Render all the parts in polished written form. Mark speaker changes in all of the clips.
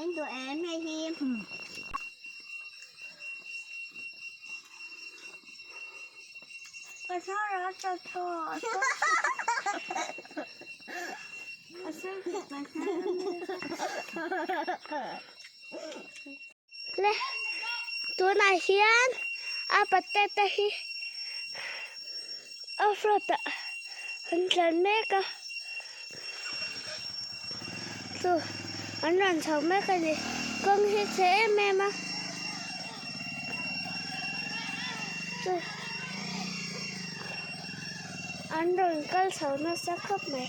Speaker 1: En duh em hei hi. Ka thar a cha thaw a Le tunah hian a potato hi off road ah an tlan mek a chu an rawn chho mek a ni kawng hi chhe em em a chu an rawn kal chho nasa khawp mai.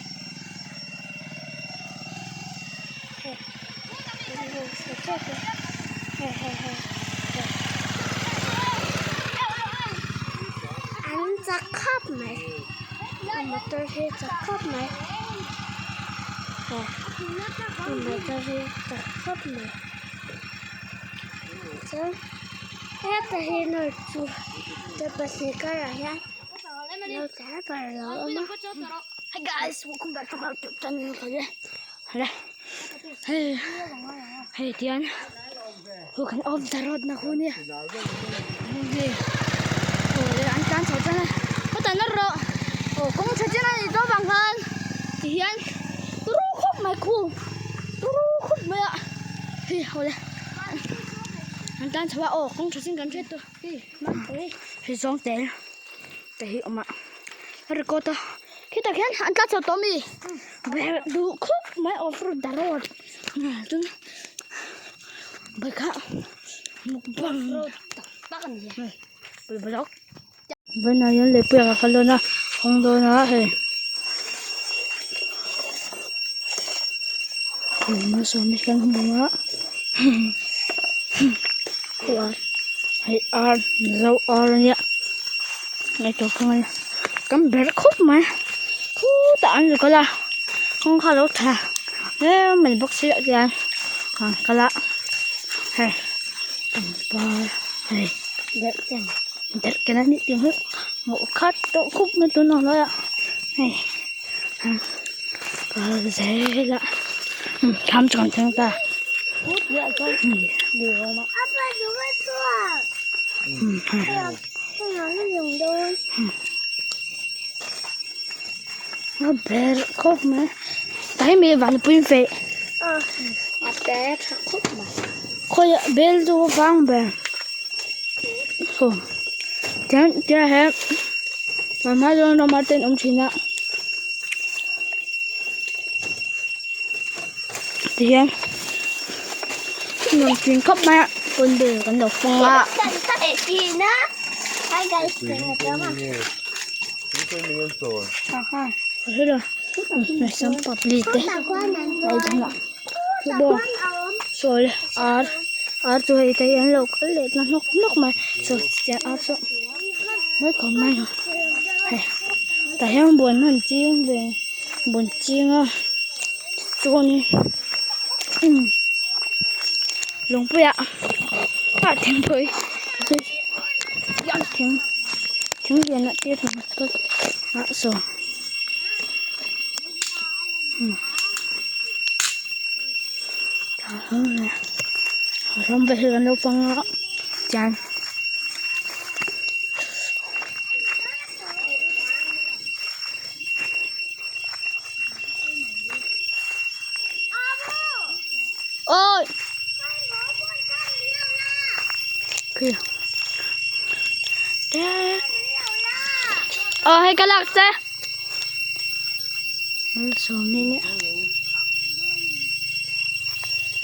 Speaker 1: An chak khawp mai a motor hi chak khawp mai a motor hi chak khawp mai chuan heta hi nawr chu pahnih karah hian lo tlar bar a lo awm a.
Speaker 2: Hi guys welcome back to my youtube channel hei hei tian hu kan off the road na khu nia hei aw an tlan chho tan a heta na rawh aw kawng tha chen a ni dawn vang khan ti hian turu khawp mai khu turu khawp mai a hei awle an tlan chho a aw kawng tha chin kan hriat tawh hei hei zawng te te hi awm a a record a khitah khian an tla chho tawh ami ber duh khawp mai off road the road chuan bike ah mukbang
Speaker 1: tak tak a ni a
Speaker 2: vlog vawiinah hian lehpuiah ka kal dawn a hawng dawn a hei malsawmi kan hmu a hei ar mizo ar a nia ngaihtuah ka ngai kan ber khawp mai khutah an kal a kawng kha a lo tha hle mai bawk si ah chuan an kal a hei pangpar hei derhken a nih tih hi hmuh khat tawh khup mai tun ang laiah hei kal zel a thlam chu kan thleng ta. A ber khawp mai tah hi mi van pui ve
Speaker 1: a ber tha khawp mai
Speaker 2: khawi ah bel chu a vang ber aw tiang tiang hian a hma zawn ram ah te an awm thin a tihian nuam thin khawp mai a pawn bel kan lo fang a. Sawi ar ar chu hei te hi an lo kal leh ta hnawk hnawk mai saw tiang ar saw mai khawp mai a hei tah hian buan an ching ve buan ching a chuanin umm lungpuiah ah thingpui thing thing lian ah te ah saw. Ram vel hi kan lo pang a tian ôi kìa ờ hay cái lạc xe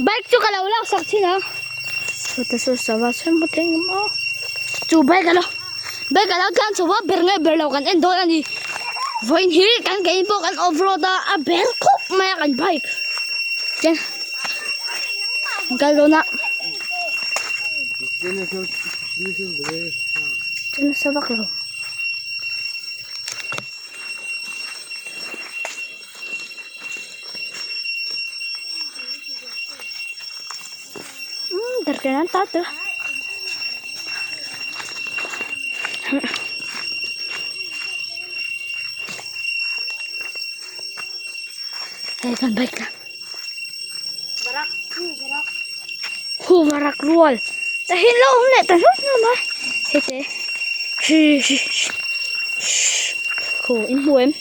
Speaker 2: Bike chu ka lo lak sak thin ang chuta saw sava sawn hmu thei ang maw chu bike alo bike alo tlan chho a ber nge ber lo kan en dawn a ni vawiin hi kan keini pawh kan off road a a ber khawp mai a kan bike chuan an kal dawn a chuan nasa vak lo. Terkenal tatu. Hei kan bike la.
Speaker 1: Barak, barak.
Speaker 2: Khu varak rual ta hi lo awm leh ta hlawk hlawm a hete hri hri khu in hmu em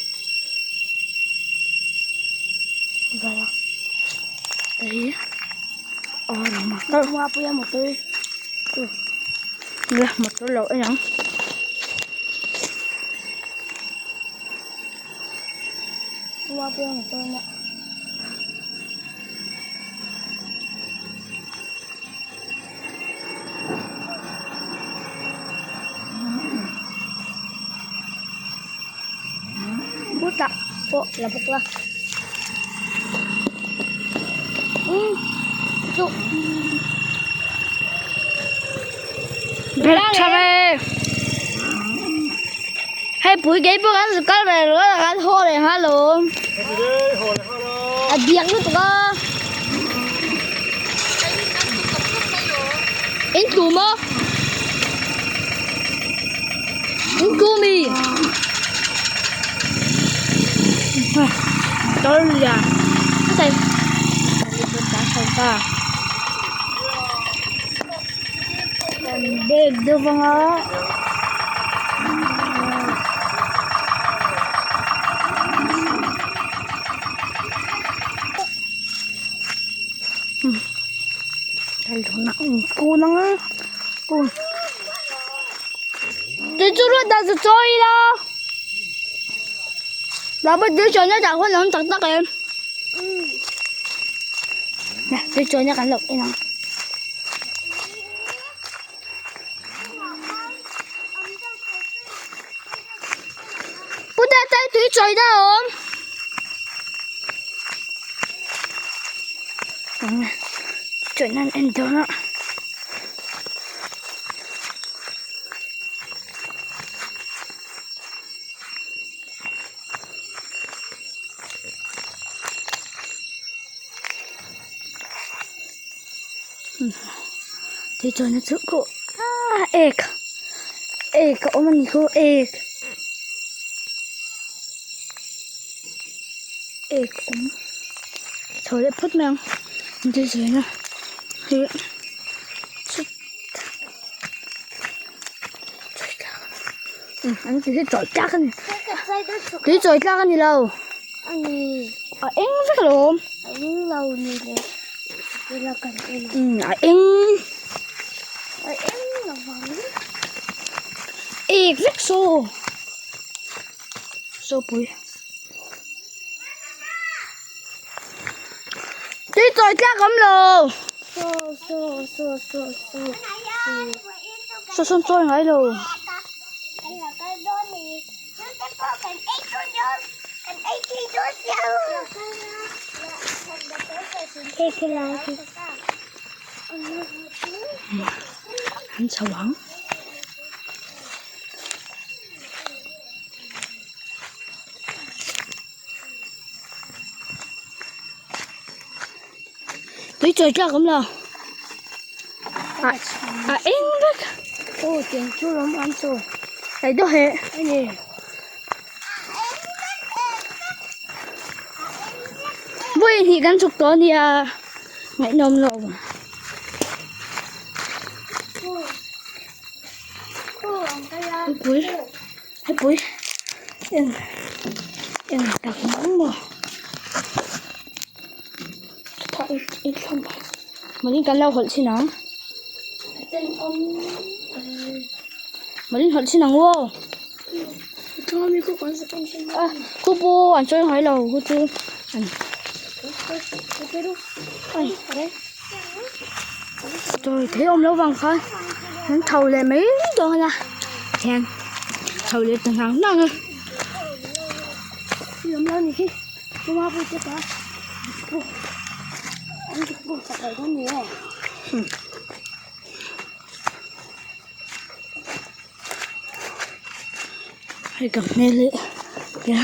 Speaker 2: varak ta hi aw rama motor motor lo en ang. Khutah pawh la bawk la umm chu Hei pui kei pawh kan kal ve rual a kan haw leh nghal lawm. A biak lutuk a. In tlu maw? In tlu mi? Tor lian. Cái này. Bag deuh vang a tak tak em nè tôi chơi nha cả lộc đây nào Puta tay tui chơi đó không trời nên em đó nó Tui chuan a chhuh khuh ah ek ek a awm a ni khaw ek ek awm chho leh phawt mai ang tui chuan a hi an ti hi chawi tlak a ni tui chawi tlak a ni lo a eng vek alawm a eng ek vek saw saw pui tui chawi tlak a awm lo. Saw sawn chawi ngai lo. An chho ang. Tui chawi tlak awm lo a a eng vek
Speaker 1: aw tiang chu rawng an chaw
Speaker 2: hei deuh heh
Speaker 1: ani
Speaker 2: vawi hnih kan chhuk tawh ania ngaihnawm lo hepui hepui eng eng tak ang maw. Malin kan lo hawlh chhin ang malin hawlh chhin ang aw khu pu an chawi ngai lo khu chu an chawi thei awm lo vang khan an tho leh mai dawn a hian tho leh ta hnang hnang a. Hei ka hmel hi tia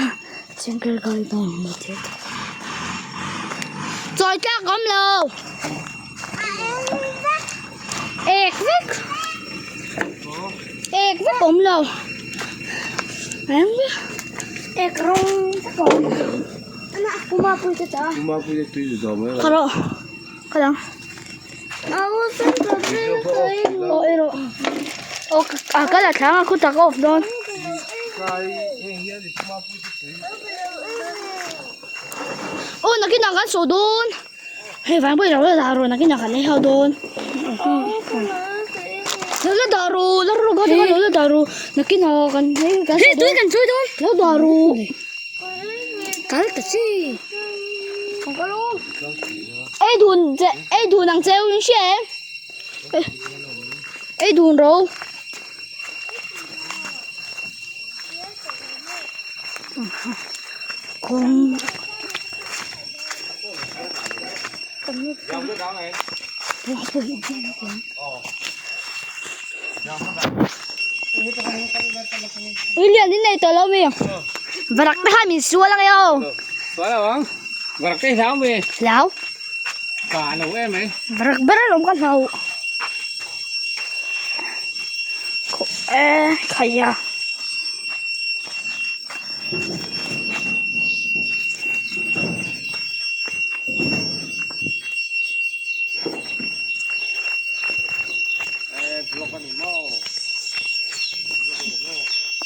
Speaker 2: chengker kal dawn maw tih a chawi tlak awm lo ek vek ek vek awm lo eng
Speaker 1: ek rawng vek awm Puma pui te ta.
Speaker 3: Puma pui te tui zu zawm mai.
Speaker 2: Kalo. Kalo. Aw ei rawh aw a kal a thlang a khawtak a off dawn. Aw nakinah kan sawh dawn hei vang pawhin lo la dah rawh nakinah kan ei ho dawn lo la dah rawh la rawh lo la dah rawh nakinah kan ei kan sawh dawn lo dah rawh. Kal ta chi. Ei dun che ei dun ang cheu in hria em? Ei dun ro. Kawng. Ui lian in nei tawh lo mi varak te khan min sual ang e aw
Speaker 3: Sual lo ang varak te hi hlau mi
Speaker 2: hlau
Speaker 3: pa lo em mai
Speaker 2: varak ber alawm ka hlau e khaia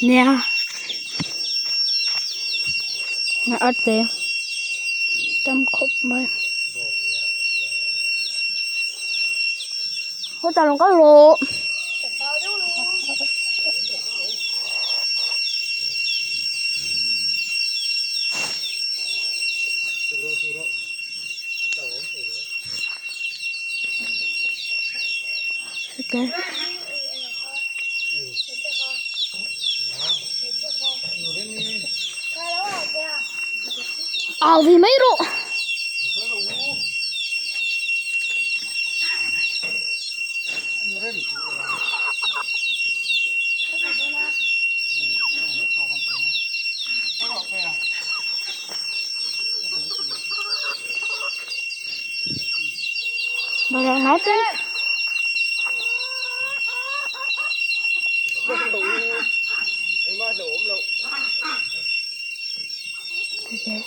Speaker 2: Nia a te tam khawp mai hawtah lo kal rawh. Au vi mai rawh. Barang natin. Okay.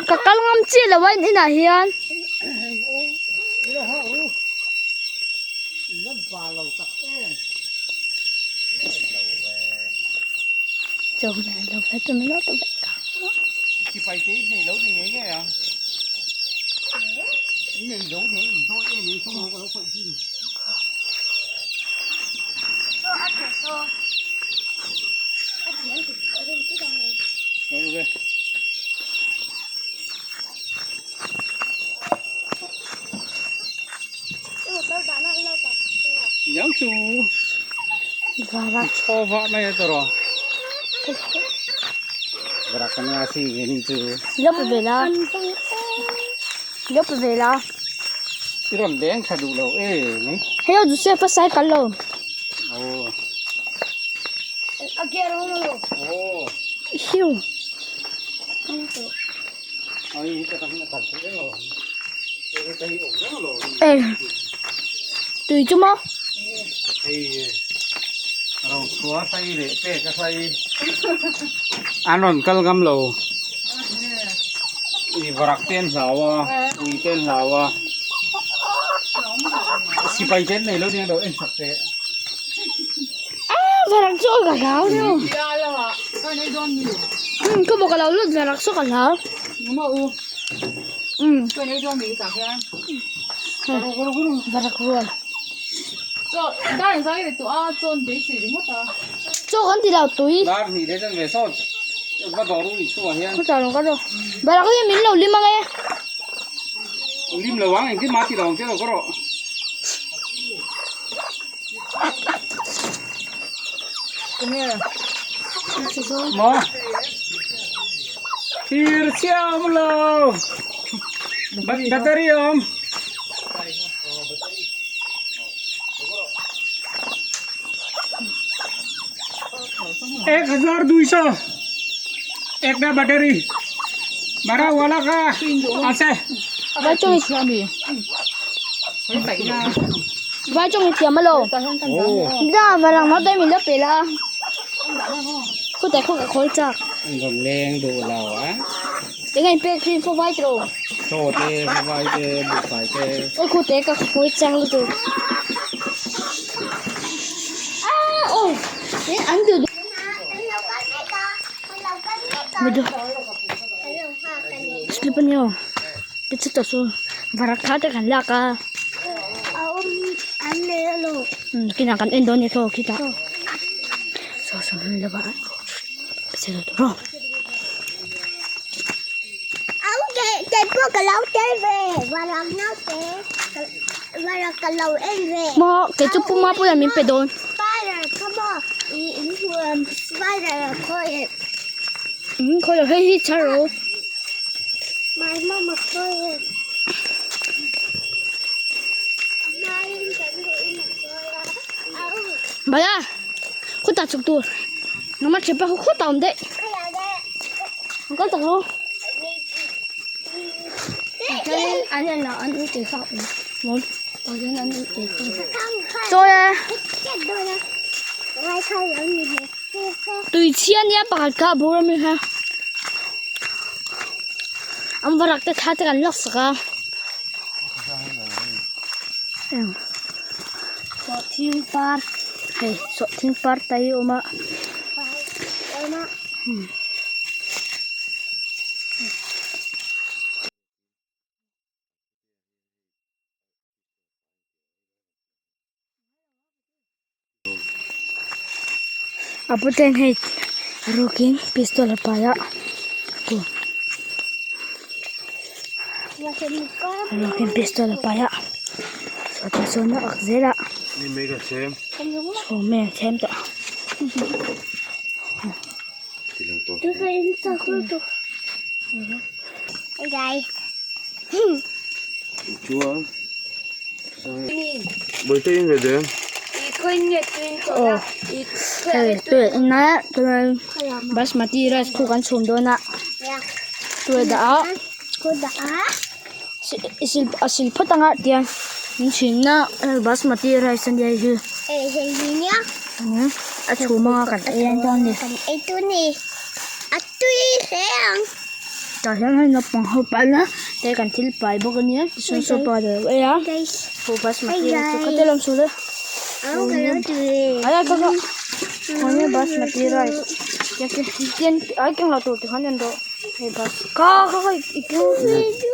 Speaker 2: Ka kal ngam chiah lo a in inah hian. Lawk ve la lawk ve la hei aw Joseph a cycle lo hiu. Ê tùy chú mò
Speaker 3: An rawn kal ngam lo ui varak te an hlau a ui te an hlau a sipai te an nei lo nia lo en sak teh.
Speaker 2: A varak chu ka hlau nia ka bawk a lo lut varak chu ka hlau varak rual chaw kan ti lo tui varak hi min lo lim ang e.
Speaker 3: Maw thir chiah a awm lo battery a awm ek hazar duisho ekta battery bara wala ka ase
Speaker 2: Vai chong thiam alo. Da varang ma dai min la pe la. Khutah khaw ka khawl chak.
Speaker 3: An rawn leng duh lo a.
Speaker 2: Eng a inpek hi khaw vai tawh.
Speaker 3: Chaw te, khaw vai te, buhfai te.
Speaker 2: Aw khute ka khawi chang lutuk. Ah aw an duh duh. Slip a ni aw. Chutah chu varak thar te kan lak a. Kinah kan en dawn a ni tawh khitah. Saw saw hmun lova Maw kei chu puma pawhin min pe dawn. Khawi lo hei hi chhar rawh. Bhaiya khutah chhuk tur nangmah thianpa kha khutah a awm daih an kal tak lo chawi e tui chhia nia pakhat kha a bur ami kha an varak te thla te kan lak sak a. Sawhthing par hei sawhthing par te hi a awm a a puten hei rukin pistol a pai a rukin pistol a pai a sawtah sawn a ak zel a saw mai an siam tawh Aw hei tui ina chuan basmati rice khu kan chhum dawn a tui a dah a a sil phawt anga tiang an chhin a basmati rice ania hei hi a chhum anga kan ei dawn a ni. Tah hian hei naupang ho palh a te kan thil pai bawk a nia tichuan saw pa lo ei a aw basmati rice chu khate lam saw le ai kha kha khawnge basmati rice tian ai keng lo tur tikhan en rawh hei bas kha kha kha i keng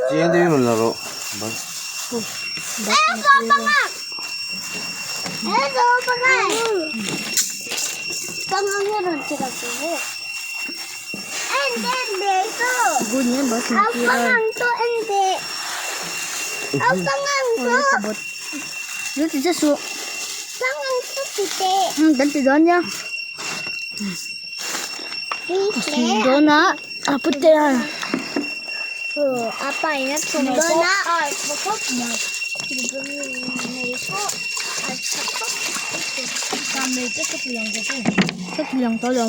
Speaker 4: Chiang deuhin rawn la rawh bas.
Speaker 2: Kan ti dawn nia dawn a a pute a Lang tawh lo.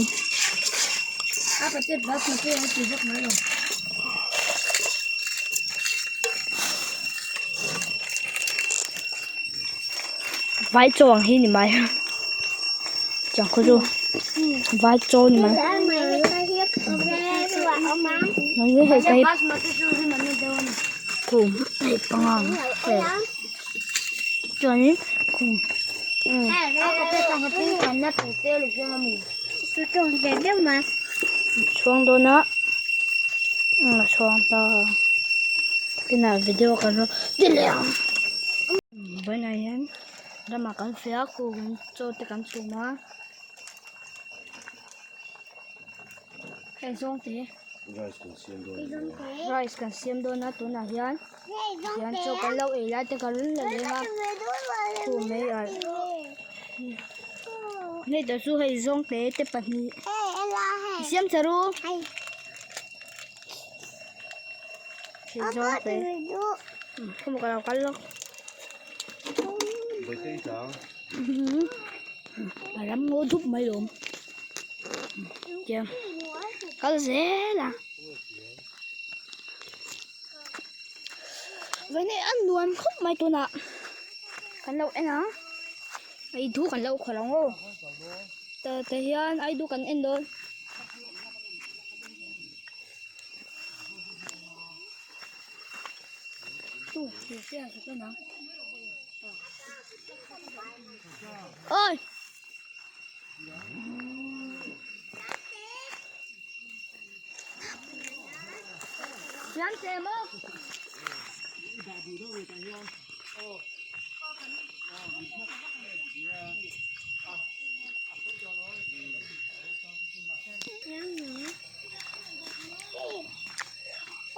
Speaker 2: Vai chaw ang hi ni mai chang khaw chu vai chaw ni mai hei te hi khum hei panga hei chuanin khum. Chhuang dawn a a chhuang ta kinah video kan rawn ti leh ang vawiinah hian ramah kan feh a kung chaw te kan chhum a hei zawng te rice kan siam dawn a tunah hian tihian chaw kan lo ei lai te kan rawn la leng a khu mai a. Hei tah chu hei zawng te te pahnih i siam char u hei zawng te khawmaw ka lo kal lawk a ram ngaw dup mai lawm tiang kal zel a vawiin a nuam khawp mai tunah kan lo en ang. Ei du kan lo khawlh ang aw. Tah hian aidu kan en dawn. Oi! Siam teh maw?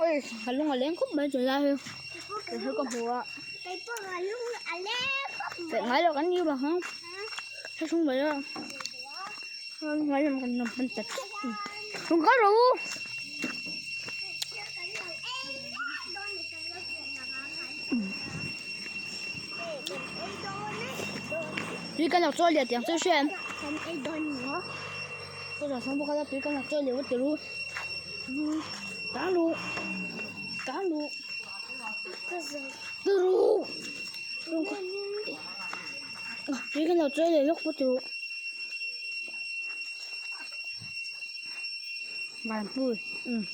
Speaker 2: Oi, ka lung a leng khawp mai tunlai hi. Kei hi ka hmu a. Kei ngai lo kan ni bang ang. Hre chung mai a. Ngai lam kan lam pan ta tlat. Rung kal rawh u. Tui kan lo chawi leh tiang chu hria em? Chutah chuan bawk a tui kan lo chawi leh vut ru. Tang ru. Tang ru. Tu ru. Tui kan lo chawi leh lawk vut ru. Vanpui umm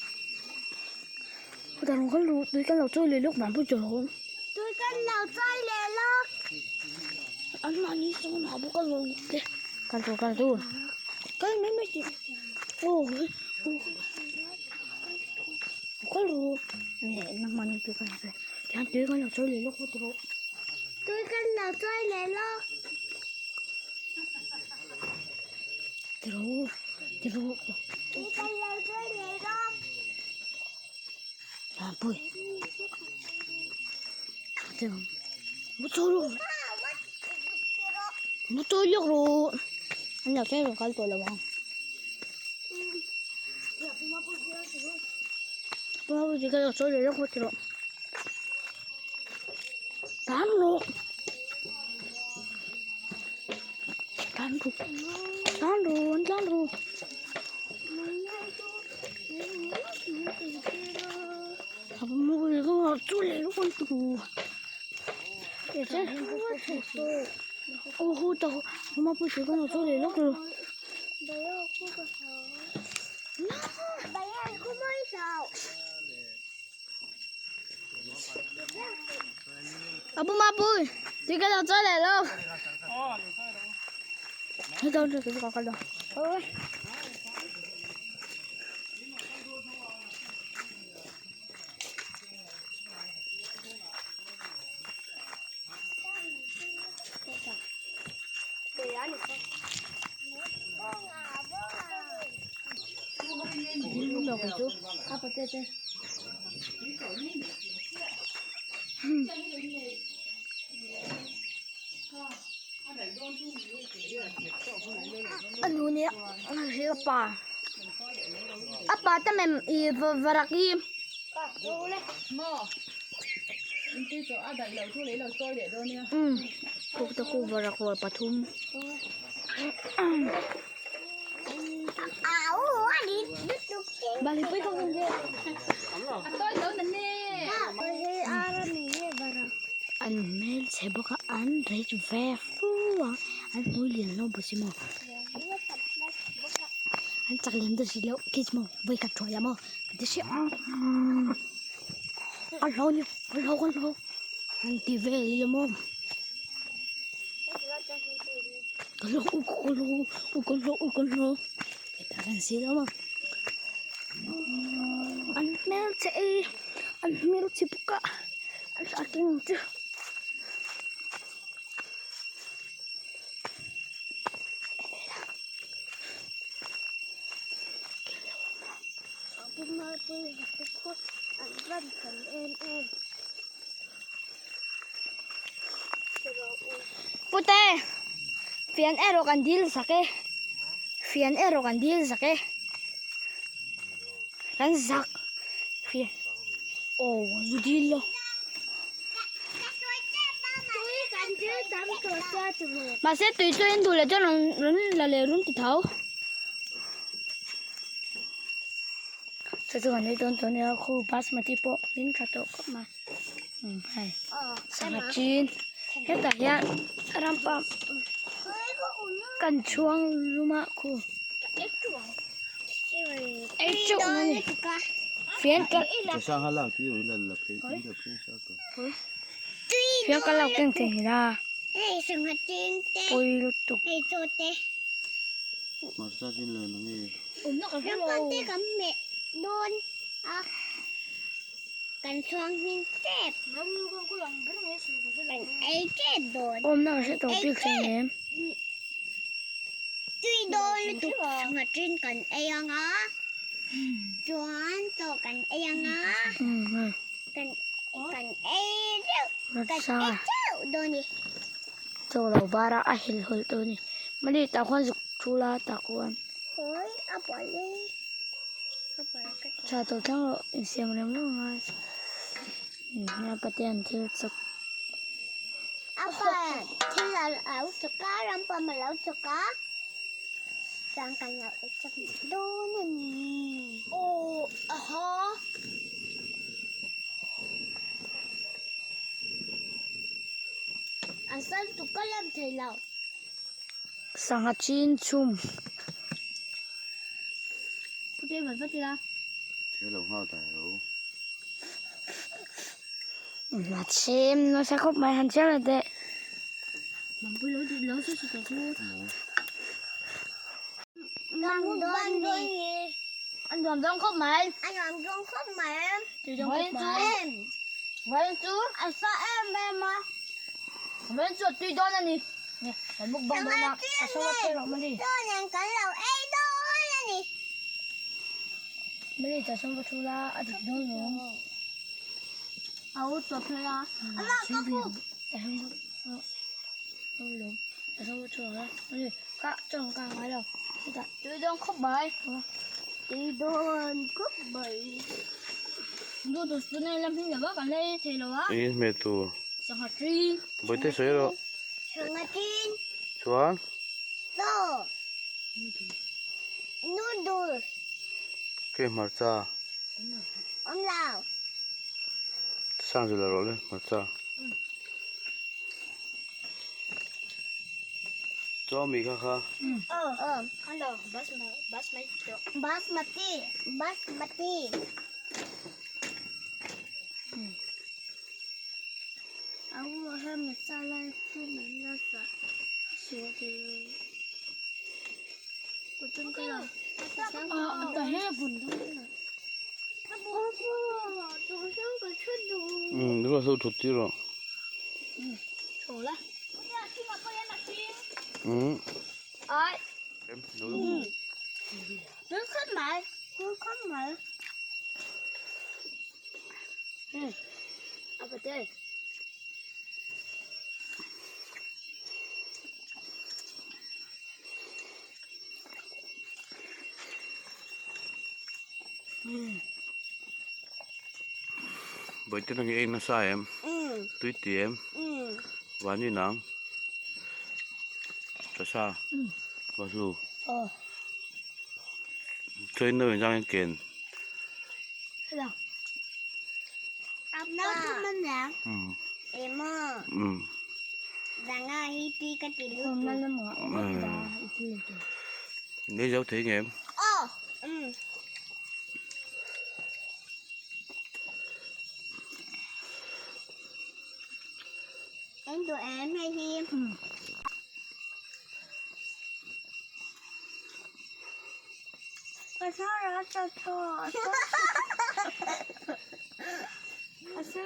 Speaker 2: chutah kan luh tui kan lo chawi leh lawk vanpui chu a lo awm.
Speaker 1: Tui kan lo chawi leh lawk.
Speaker 2: An mahni sawn ah bawk a lo te kal tur kal tur kal mai mai tih aw kal ru leh nangmahni tui kan lo chawi tihian tui kan lo chawi leh lawk vut rawh.
Speaker 1: Tui kan lo chawi leh lawk.
Speaker 2: Tiro tiro pui mu chawi lawk rawh an lo chawi rawn kal tawh lo ang ka lo chawi leh lawk maw tiraw tan rawh. Tlan ru tlan ru an tlan ru. Apu mapui ti ka lo chawi leh lo A nu nia a pa a pa te mem ih varak hi. Umm kuk te khu varak rual pathum. An hmelchhe bawk a an rei ve fu a an hmui lian lo bawk si maw an chak lem deuh si loh khi chu maw vawi khat thuai ah maw ka ti hrep a hlo ni a hlo a hlo an ti vel ila maw. An hmelchhe e an hmelchhe bawk a an thla keng ang chu. Pute fian erawh kan dil zak e fian erawh kan dil zak e kan zak fian aw zu dil lo mahse tui chu en duh leh chuan rawn rawn la leh rum ti tho. Chu chu kan ei dawn tawh nia khu basmati pawh hlim tha tawh khawp mai umm hei sangha chin hetah hian rampam. Kan chhuang lum a khu. Ei teuh na ni. Fian ka fian ka lo keng thei la. Pawi lutuk. Awmna ka hre tawh bik hleinem.
Speaker 1: Tui dawn lutuk sangha kan ei anga chuan chaw kan ei anga kan kan ei deuh kan ei teuh dawn ni.
Speaker 2: Chaw lo bar a a hel hawlh tawh a ni. Mali tah khuan zuk thul a tah khuan.
Speaker 1: Hawi a buai e a buai ka ti.
Speaker 2: Tha tawh tlang rawh insiam rem rem a ngai. Nia Pathian thil chak.
Speaker 1: A pa thil a lo chak a ram pawm a lo chak a chuan kan lo ei chak dawn a ni. Aw aha. A sal tuk ka lem thei lo.
Speaker 2: Sangha chin chhum. Pute vat vat ila.
Speaker 4: Thil lo nghal ta ro.
Speaker 2: A chhim nasa khawp mai han chiang leh teh. Mangpui lo lo sawi sawi tawh chu.
Speaker 1: Mang dawn ni.
Speaker 2: A nuam dawn khawp mai.
Speaker 1: A nuam dawn khawp mai.
Speaker 2: Tui dawn khawp mai. Vawiin chu
Speaker 1: a sa em em a.
Speaker 2: Vawiin chu a tui dawn a ni. Kan mukbang dawn a. A sawi a phei rawh mali.
Speaker 1: Chuan kan lo ei dawn a ni.
Speaker 2: Mali ta sawn va thu la a dik dawn lawm.
Speaker 1: A u tawp phei a. A lak ka khup.
Speaker 2: Tui dawn khawp mai.
Speaker 1: Tui dawn khawp mai.
Speaker 2: Noodles chu nei lam hi lo a kan la ei thei lo a.
Speaker 4: Eng hmel tur.
Speaker 2: Sangha ṭin.
Speaker 4: Bawihte sawi rawh.
Speaker 1: Sangha ṭin.
Speaker 4: Chuan.
Speaker 1: Chaw. Noodles.
Speaker 4: Ke hmarcha.
Speaker 1: Awm lo.
Speaker 4: Sang zul rawh le hmarcha. Chaw mi kha kha.
Speaker 1: Aw.
Speaker 2: Hello, basmati.
Speaker 1: Basmati. Basmati.
Speaker 4: Đúng là sâu thụt tí rồi. Ừ.
Speaker 1: Ừ. Không mày.
Speaker 2: Apa tu?
Speaker 4: Bawihte nang i ei nasa em? Tui ti em? Vani nang? Tasa? Vahlu? Chawi no inzang in ken? Nei zo thei ngem?
Speaker 1: Em tụi em hay hi. Có sao đó cho cho. Có sao